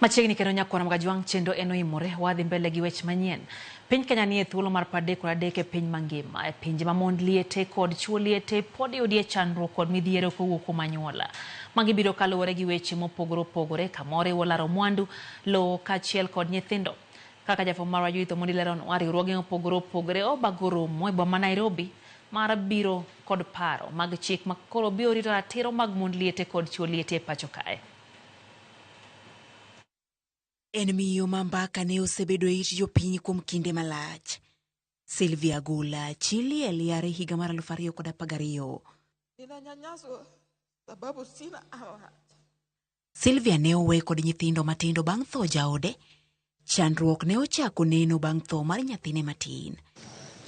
Machiegni kendo nyakwar Magajwang' chenro en oimore wadhi mbele gi weche manyien. Piny Kenya nie thuolo mar 33 e piny mangima. E pinje ma mond liete kod chuo liete pod yudie chandruok kod midhiero kowuok kuom anyuola. Magi biro kaluwore gi weche mopogore opogore kamoriwo laro mwandu, lowo kaachiel kod nyithindo. Kaka jafwambo marwa Judith Omondi leronwa, riwruoge mopogore opogore obago romo e boma ma Nairobi mar biro kod paro mag chik ma koro biro rito ratiro mag mond liete kod chuo liete e pacho kae. En miyo ma mbaka ne osebedo e it jopiny kuom kinde malach. Sylvia Agola, chi liel yare higa mar 2012. Ninanyanyaswa sababu sina amani. Sylvia ne owe kod nyithindo matindo bang' tho jaode. Chandruok ne ochako neno bang' tho mar nyathine matin.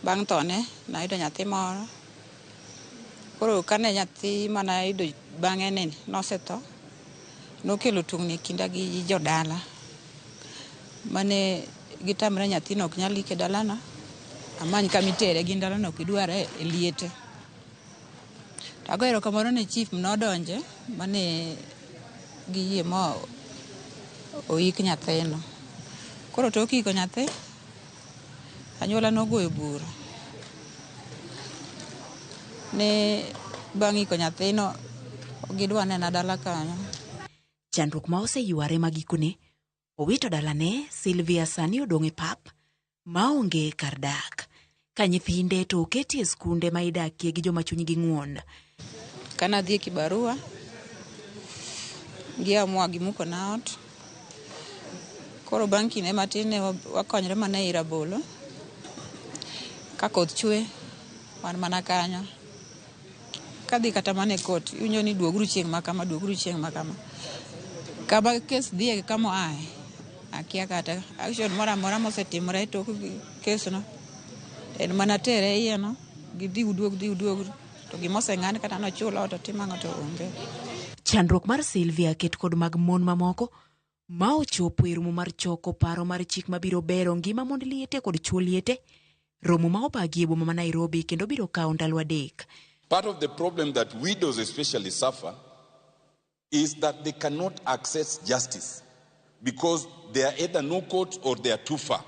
Bang' thone nayudo nyathi moro. Koro kane nyathi manayudo bang'e ni nosetho, nokelo tungni e kinda gi jodala. Mane gitamre nyathino ok nyal ike dalana, amany kama itere gin dalano ok gidware e liete. To ago erokamano ne chief nodonje mane giyie ma oik nyathino. Koro tok iko nyathi, anyuola nogoyo bura ni bang' iko nyathino ok gidwa nena dala kanyo. Chandruok ma oseyware ma gikone owito dalane, Sylvia sani odong' e pap maonge kar dak. Ka nyithinde to oketi e skunde ma idakie gi joma chunygi ng'won. Kana adhi e kibarua, giamua gimuko na ot. Koro bang' kinde matin ne wakonyre mana ei rabolo. Ka koth chwe, wan mana kanyo. Kadhi kata mana e court, iwinjo ni duoguru chieng' ma kama, duoguru chieng' ma kama. Kama kes dhiye gi kama oaye, akia kata action moro amora mosetimore e tok kes no. En mana tere iye no, gidhi uduog, dhi uduog, to gima oseng'ad kata nochul ot otim ang'o to onge. Chandruok mar Sylvia ket kod mag mon mamoko ma ochopo e romo mar choko paro mar chik mabiro bero ngima mond liete kod chuo liete. Romo ma obagi e boma ma Nairobi kendo biro kawo ndalo 3. Part of the problem that widows especially suffer is that they cannot access justice because they are either no court or they are too far.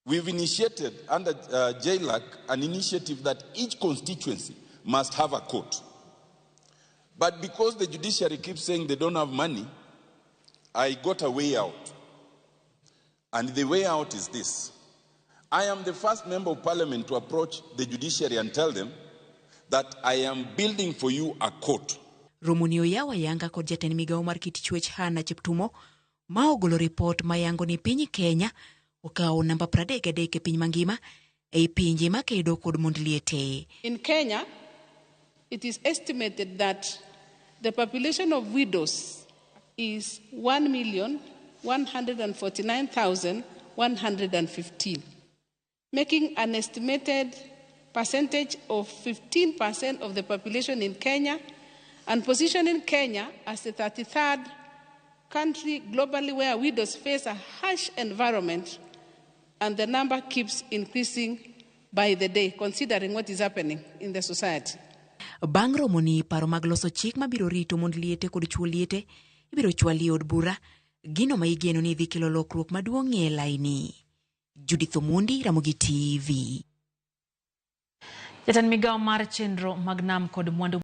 We've initiated under JLAC an initiative that each constituency must have a court. But because the judiciary keeps saying they don't have money, I got a way out. And the way out is this. I am the first member of parliament to approach the judiciary and tell them that I am building for you a court. Romo ni oyaw ayanga kod jatend migawo mar kit chwech Hannah Cheptumo ma ogolo ripot mayango ni piny Kenya okawo namba 33 e piny mangima ei pinje makedo kod mond liete. In Kenya, it is estimated that the population of widows is 1,149,115, making an estimated percentage of 15% of the population in Kenya and positioning Kenya as the 33rd country globally where widows face a harsh environment, and the number keeps increasing by the day, considering what is happening in the society. Bang' romo ni paro mag loso chik mabiro rito mond liete kod chuo liete ibiro chwali e od bura, gino ma igeno ni dhi kelo lokruok maduong' e laini. Judith Omondi, Ramogi TV. Jatend migawo mar chenro mag nam kod mwandu